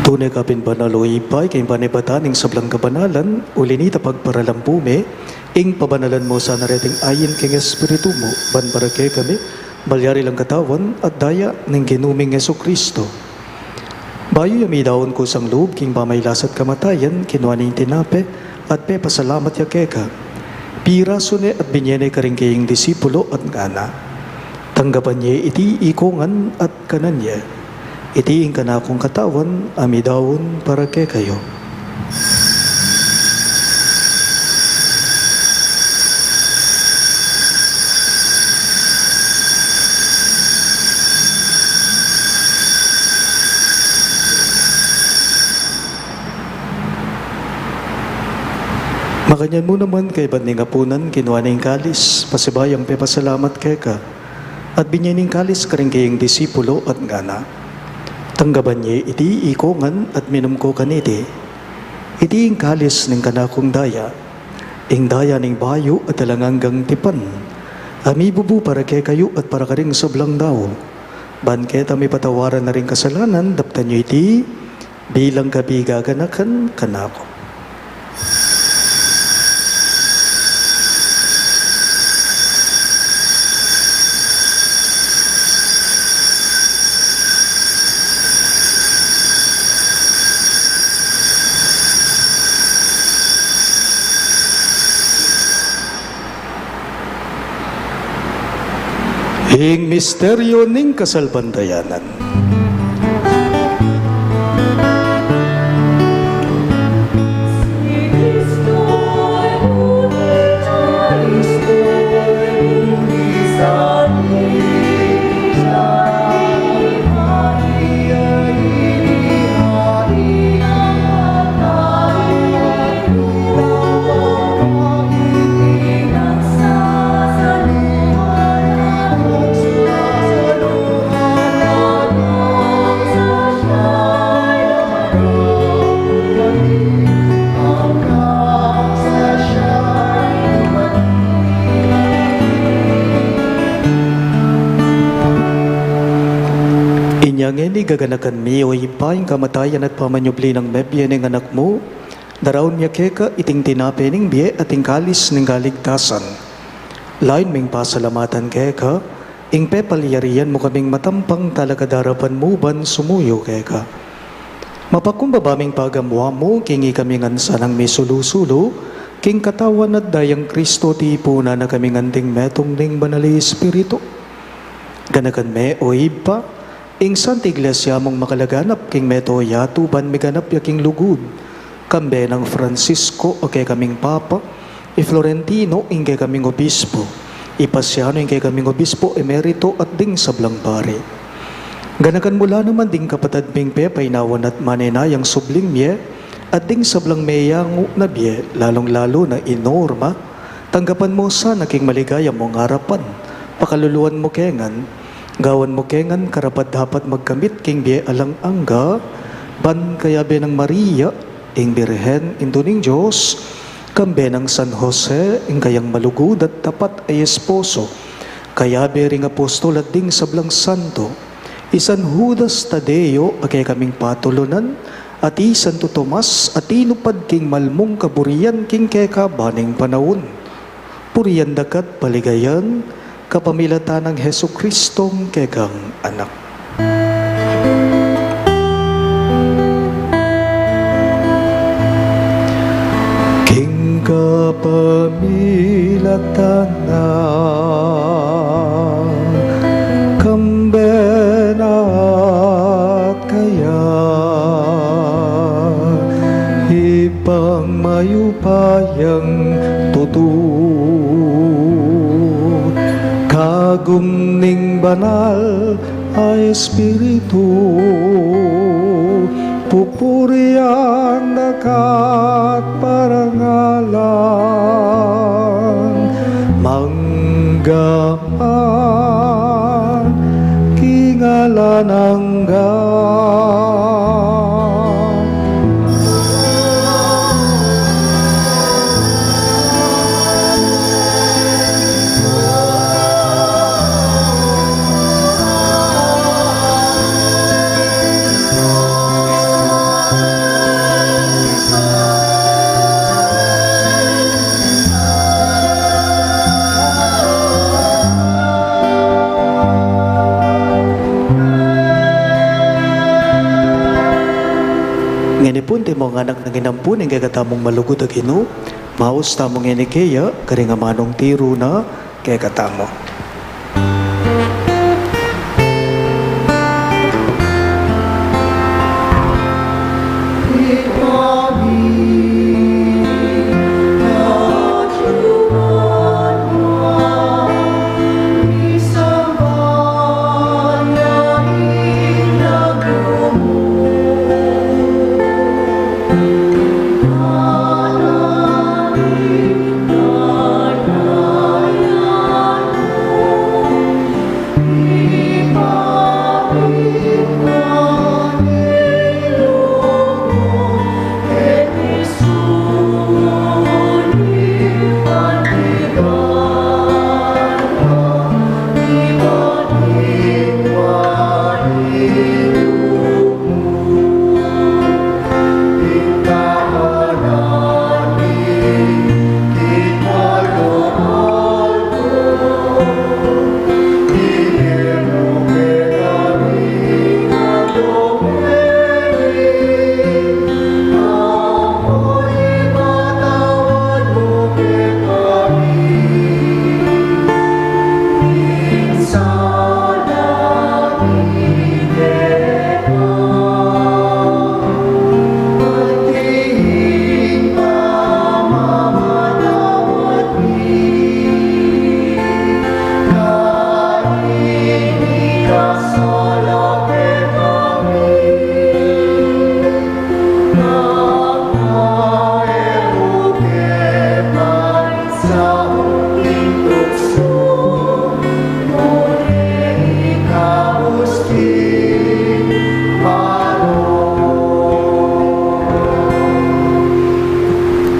Tune ka pin banal, o Ibpa, ika ing panibatan ning sablang kabanalan, uli na nita pagparalan pu mi, ing pabanalan mu sana reting ain king Espiritu mu, ban para kekami, malyari lang katawan at daya ning Ginu ming Jesucristo. Bayu ya midaun kusang lub king pamailas at kamatayan, kinua ne ing tinape, at pepasalamat ya keka. Pirasu ne at binye ne karing keyang disipulo at ngana: Tanggapan ye iti ikongan at kanan ye. Iti ing kanakung katawan a midaun para kekayu. Makanyan mu naman, kaybat ning apunan, kinua ne ing kalis, pasibayu yang pepasalamat keka, at binye ne ing kalis karing keyang disipulo at ngana: Tanggapan ye iti ikongan at minum ko kaniti. Iti ing kalis ning kanakung daya, ing daya ning bayu at alang anggang tipan, a mibubu para kekayu at para karing sablang dau, ban keta mipatawaran na ring kasalanan. Daptan yu iti bilang kabigaganakan kanaku. Ing misteryu ning kasalpantayanan. Ngeni gaganakan mi, o Ibpa, ing kamatayan at pamanyubli nang mebie ning Anak mu, daraun mi keka iting tinape ning bie at ing kalis ning kaligtasan. Lain ming pasalamatan keka ing pepalyarian mu kaming matampang talakad king arapan mu ban sumuyu keka. Mapakumbaba ming pagamuan mu king ikami ngan sanang misulu-sulu king katawan at dayang Kristo, tipunan na kami ngan ding metung ning Banal a Espiritu. Ganakan me, o Ibpa, ing Santa Iglesia mung makalaganap king mabilug a yatu ban miganap ya king lugud, kambe nang Francisco a kekaming Papa, i Florentino ing kekaming Obispo, i Pasiano ing kekaming Obispo Emerito at ding sablang pari. Ganakan mu la naman ding kapatad ming pepainawan at manenayang subling mie, at ding sablang meyangu na bie, lalung-lalu na i Norma, tanggapan mu sana king maligaya mung arapan, pakaluluan mu ke ngan, gawan mu ke ngan karapat-dapat magkamit king bie alang angga, ban kayabe nang Maria, ing Birhen, Indu ning Dios, kambe nang San Jose, ing kayang malugud at tapat a esposo, kayabe ring apostol at ding sablang santo, i San Judas Tadeo a kekaming patulunan, at i Santo Tomas a tinupad king malmung kaburian king kekaban ning panaun. Purian da ka at paligayan, kapamilatan nang Jesucristong kekang Anak. King kapamilatan na, kambe na at kaya, Ibpang mayupayang tutu, kagum ning Banal a Espiritu, pupurian da ka at parangalan, mangga man king alang angga. Ngeni pu, ing timo ngan anak nang inampun ning kekatamung malugud a Ginu, maus tamu ngeni keya karing amanung tiru na kekatamu.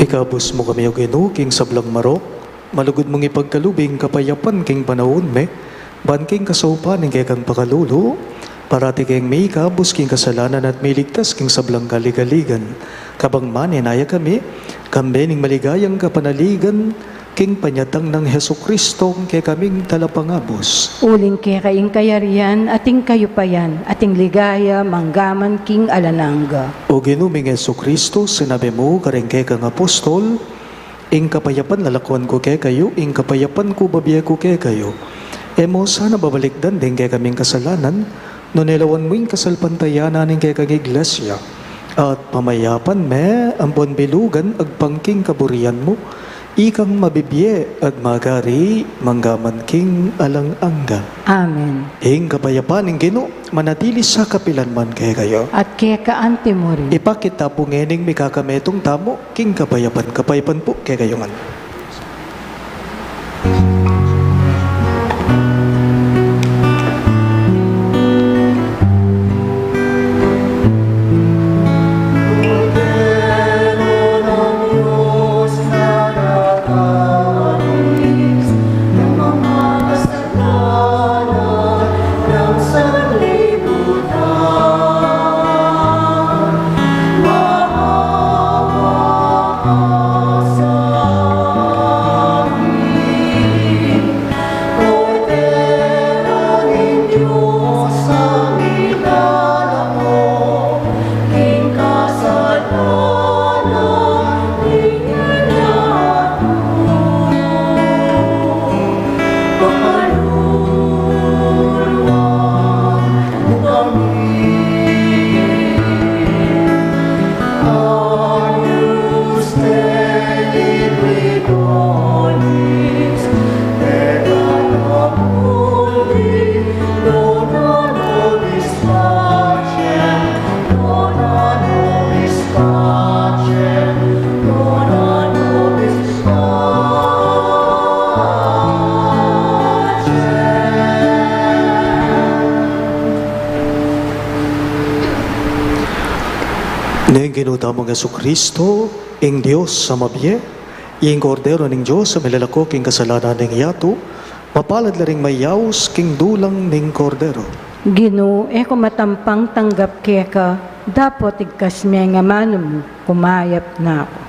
Ikabus mu kami, O Ginu, king sablang marok, malugud mung ipagkalub ing kapayapan king panaun mi, ban king kasaupan ning kekang pakalulu, Parati keng mikabus king kasalanan at miligtas king sablang kaligaligan. Kabang manenaya kami, kambe ning maligayang kapanaligan, king panyatang nang Jesucristo, kekaming talapangabus. Uling keka ing kayarian, at ing kayupayan, at ing ligaya, manggaman king alang angga. O Ginu ming Jesucristo, sinabi mu kareng kekang apostol, ing kapayapan lalakwan ku kekayu, ing kapayapan ku babie ku kekayu. E mu sana babalikdan ding kekaming kasalanan, nune lawan mu ing kasalpantayanan ning kekang Iglesia, at pamayapan me ampon bilugan agpang king kaburian mu, ikang mabibie at magari manggaman king alang angga. Amen. Ing kapayapan ning Ginu manatili sa kapilan man kekayu. At keka anti mu rin. Ipakit ta pu ngening mikakametung tamu king kapayapan. Kapayapan pu kekayu ngan. Ning Ginu tamung Jesucristo, ing Dios a mabie, ing Kordero ning Dios a milalako king kasalanan ning yatu, mapalad la ring mayaus king dulang ning Kordero. Ginu, e ku matampang tanggap keka, dapot igkas me ing amanu mu, kumayap na ku.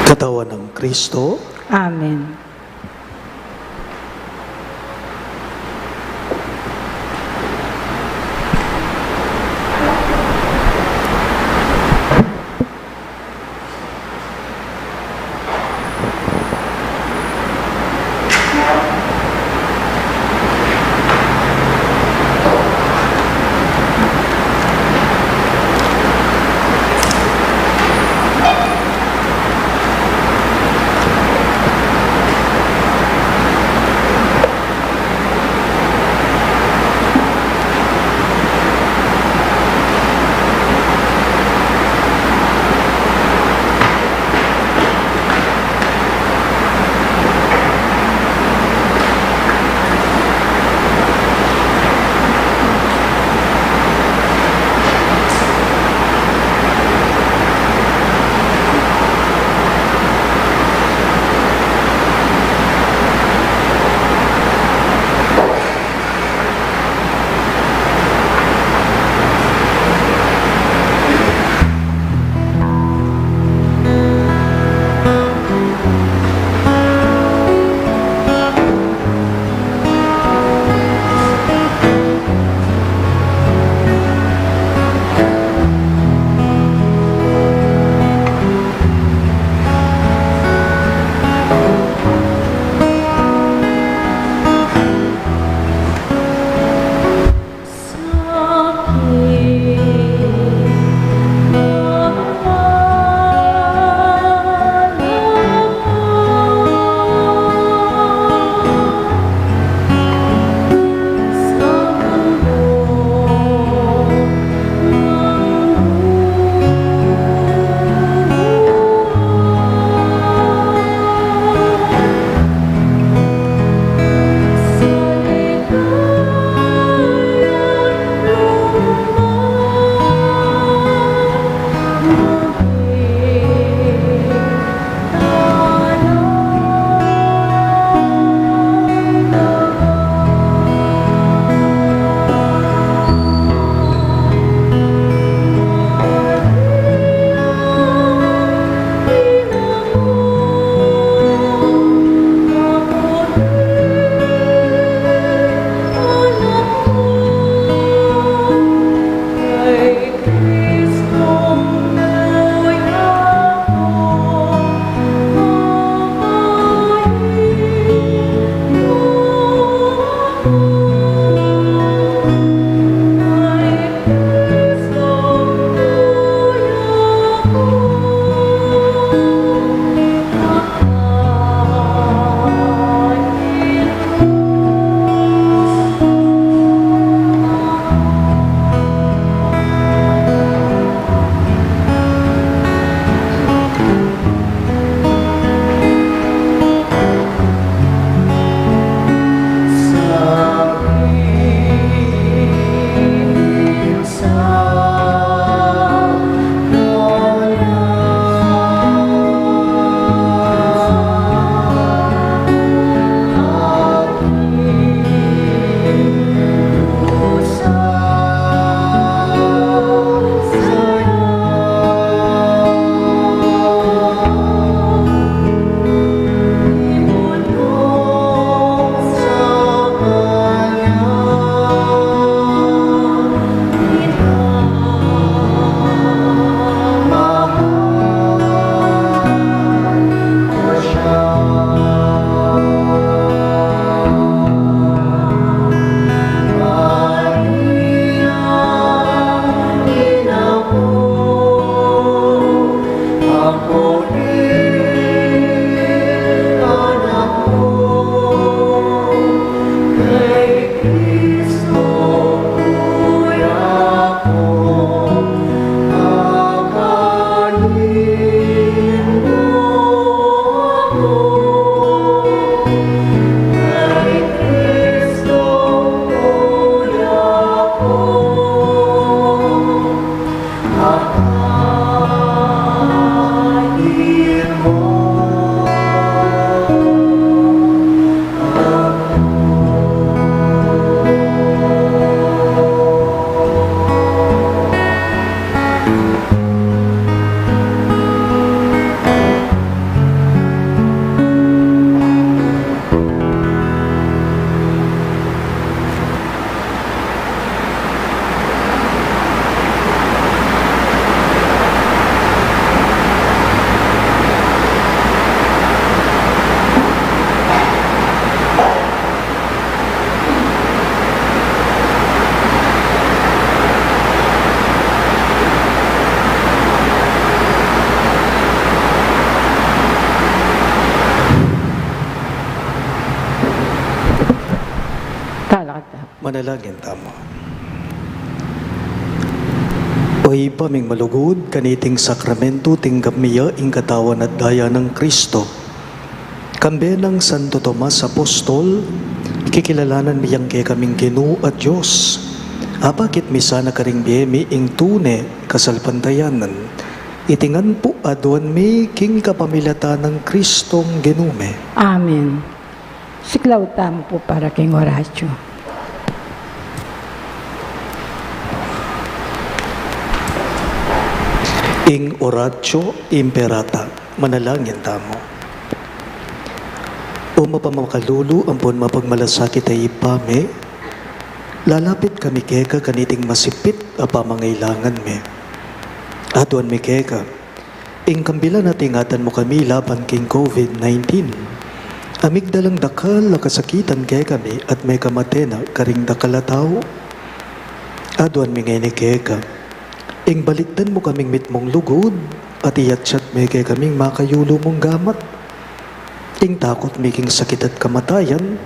Katawan ng Kristo. Amen. Manalangin tamu. O Ibpa ming malugud, kaniting sakramentu tinggap mi ya ing katawan at daya nang Kristo. Kambe nang Santo Tomas Apostol, kikilalanan mi yang kekaming Ginu at Dios. Apakit mi sana karing bie mi ing tune kasalpantayanan. Iti ngan pu aduan mi king kapamilatan nang Kristong Ginu mi. Amen. Siklaud tamu pu para king oratio. Ing Oratio Imperata. Manalangin tamu. O mapamakalulu ampon mapagmalasakit a Ibpa mi, lalapit kami keka kaniting masipit a pamangailangan mi. Aduan mi keka ing kambilan at ingatan mu kami laban king COVID nineteen. A migdalang dakal a kasakitan kekami at mekamate na karing dakal a tau. Aduan mi ngeni keka ing balikdan mu kaming mitmung lugud at iyatyat me kekaming makayulu mung gamat. Ing takut mi king sakit at kamatayan,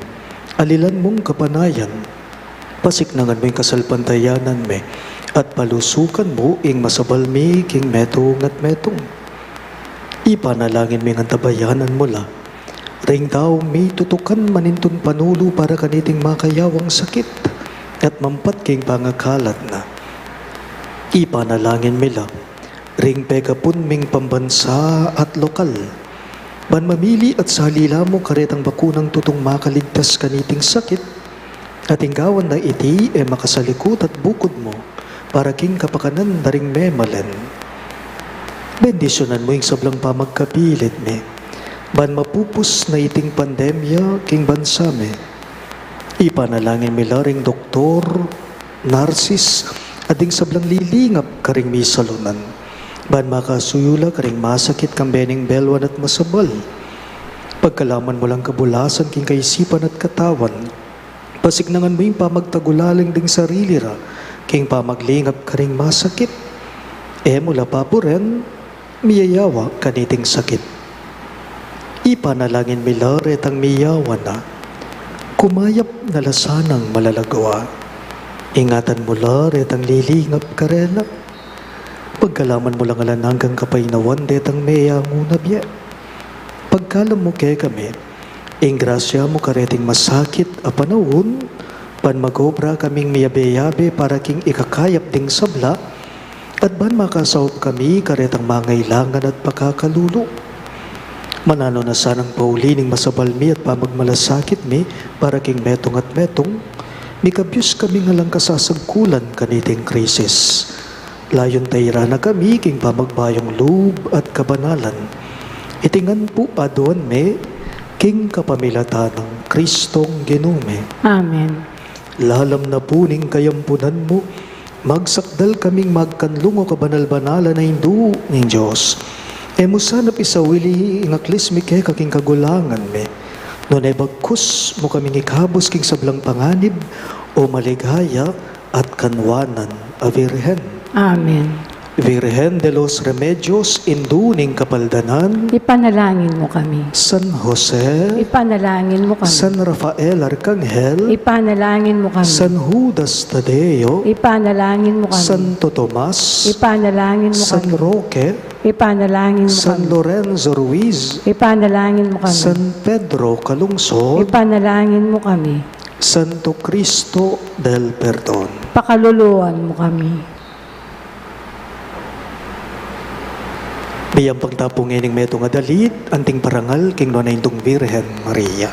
alilan mung kapanayan. Pasiknangan mu ing kasalpantayanan mi, at palusukan mu ing masabal mi king metung at metung. Ipanalangin mi ngan tabayanan mu la ring taung mitutukan manintun panulu para kaniting makayawang sakit at mampat king pangakalat na. Ipanalangin mi la ring pekapun ming pambansa at lokal, ban mamili at salila mu karetang bakunang tutung makaligtas kaniting sakit, at ing gawan na iti e makasalikut at bukud mu para king kapakanan da ring memalen. Bendisyunan mu ing sablang pamagkapilit mi, ban mapupus na iting pandemya king bansa mi. Ipanalangin mi la ring doktor, narsis, at ding sablang lilingap karing misalunan, ban makasuyu la karing masakit kambe ning belwan at masabal. Pagkalaman mu lang kabulasan king kaisipan at katawan. Pasiknangan mu ing pamagtagulaling ding sarili ra king pamaglingap karing masakit. E mu la papuren miyayawa kaniting sakit. Ipanalangin mi la retang miyawa na, kumayap na la sanang malalagwa. Ingatan mu la retang lilingap karela. Pagkalaman mu lang alang anggang kapaynawan detang meyangu na bie. Pagkalam mu kekami ing grasya mu kareting masakit a panaun, ban mag-obra kaming miyabe-yabe para king ikakayap ding sabla, at ban makasaup kami karetang mangailangan at pakakalulu. Mananu na sanang pauli ning masabal mi at pamagmalasakit mi para king metung at metung, mikabyus kaming alang kasasagkulan kaniting krisis. Layun tairan na kami king pamagbayung lub at kabanalan. Iti ngan pu aduan mi king kapamilatan nang Kristong Ginu mi. Amen. Lalam na pu ning kayampunan mu, magsakdal kaming magkanlung o kabanal-banalan a Indu ning Dios. E mu sana pisawili ing aklis mi keka king kagulangan mi, nune bagkus mu kaming ikabus king sablang panganib o maligaya at kanwanan a Virgen. Amen. Virgen de los Remedios, Indu ning Kapaldanan. Ipanalangin mu kami. San Jose. Ipanalangin mu kami. San Rafael Arcangel. Ipanalangin mu kami. San Judas Tadeo. Ipanalangin mu kami. Santo Tomas. Ipanalangin mu kami. San Roque. Ipanalangin mu kami. San Lorenzo Ruiz. Ipanalangin mu kami. San Pedro Calungsod. Ipanalangin mu kami. Santo Cristo del Perdon. Pakaluluan mu kami. Miyampang ta pu ngening metung a dalit, anting parangal king nuan a Indung Virgen Maria.